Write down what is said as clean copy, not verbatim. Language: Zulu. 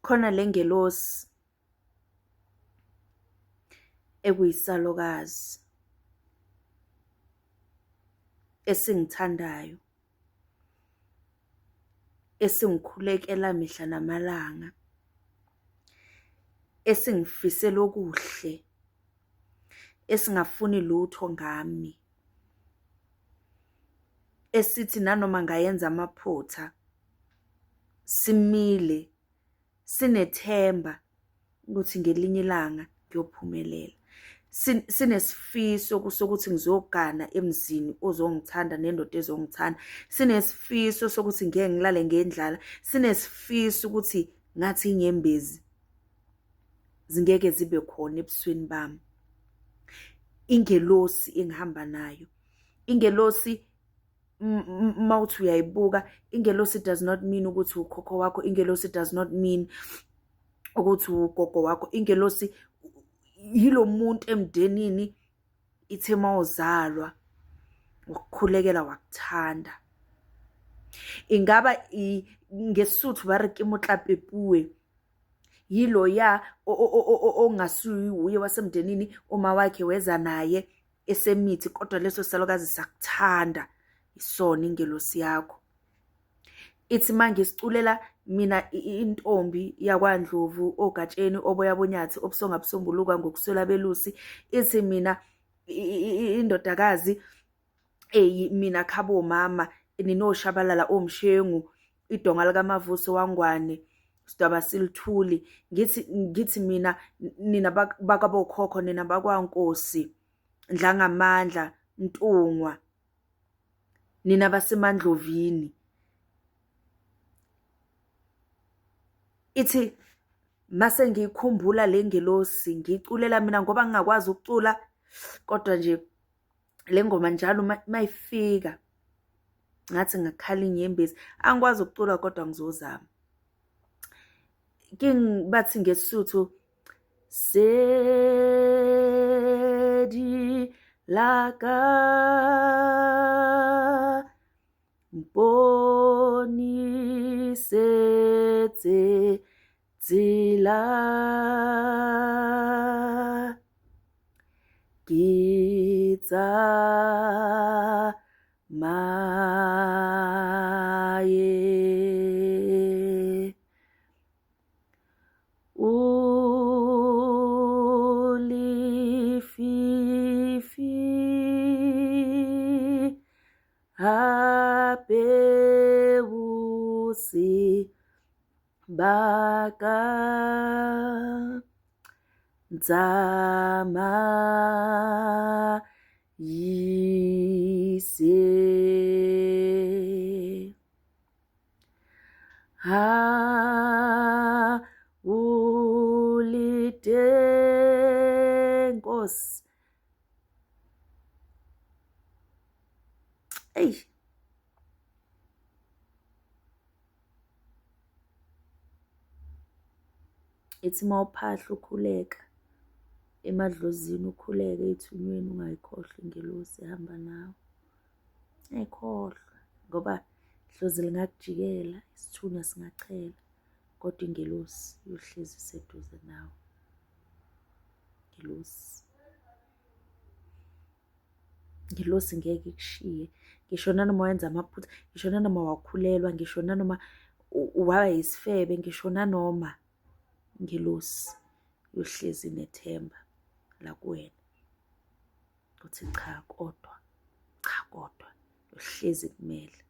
Khona le ngelosi ekuyisalukazi esingithandayo, esingikhulekela mihla namalanga, esingifisela okuhle, esingafuni lutho ngami, esithi nanoma ngayenza amaphutha, simile, sinethemba ukuthi ngelinye ilanga ngiyophumelela. Sinesifiso sokuthi ngizogana emzini ozongithanda nendoda ezongithanda. Sinesifiso sokuthi ngeke ngilale ngendlala. Sinesifiso ukuthi ngathi inyembezi zingeke zibe khona ebusweni bami. Ingelosi engihamba nayo. Ingelosi mawuthi uyayibuka, ingelosi does not mean ukuthi ukhokho wakho, ingelosi does not mean ukuthi ugogo wakho. Ingelosi yilo muntu emndenini ithe mawuzalwa wakukhulekela wakuthanda. Ingaba ngeSotho ba re ke motlapepuwe, yiloya ongasuye uye wasemndenini, uma wakhe weza naye esemithi kodwa leso salukazi sakuthanda, isona ingelosi yakho. Ithi mangisiculela mina intombi yakwaNdlovu oGatsheni oboya bonyathi obusonga busombuluka ngokuswela abelusi, ithi mina indodakazi eyi mina khabo mama ninoShabalala oMshengu idonga likaMavuso waNgwane sidaba silithuli, ngithi mina nina bakabokhokho nina bakwaNkosi Ndlangamandla Mntungwa nina baseMandlovini. Ithi mase ngiyikhumbula le ngelosi ngiyiculela mina ngoba ngingakwazi ukucula, kodwa nje le ngoma njalo mayifika ngathi ngakhala inyembezi. Angikwazi ukucula kodwa ngizozama. King bathi ngeSotho sedi la ka mponisetse tsela ke tsamaye. O lefifi hape o se baka ntsamaise. Ha o le teng Nkosi. Eyi. Ithi uma uphahla ukhuleka emadlozini, ukhuleke ey'thunyweni ungayikhohlwa ingelosi ehamba nawe. Ungayikhohlwa ngoba idlozi lingakujikela, isithunywa singachela, kodwa ingelosi iyohlezi iseduze nawe. Ingelosi. Ingelosi ngeke ikushiye, ngisho nanoma wenza amaphutha, ngisho nanoma wakhulelwa, ngisho nanoma waba yisifebe, ngisho nanoma ingelosi iyohlezi inethemba la kuwena. Uthi cha kodwa, cha kodwa, yohlezi ikumele.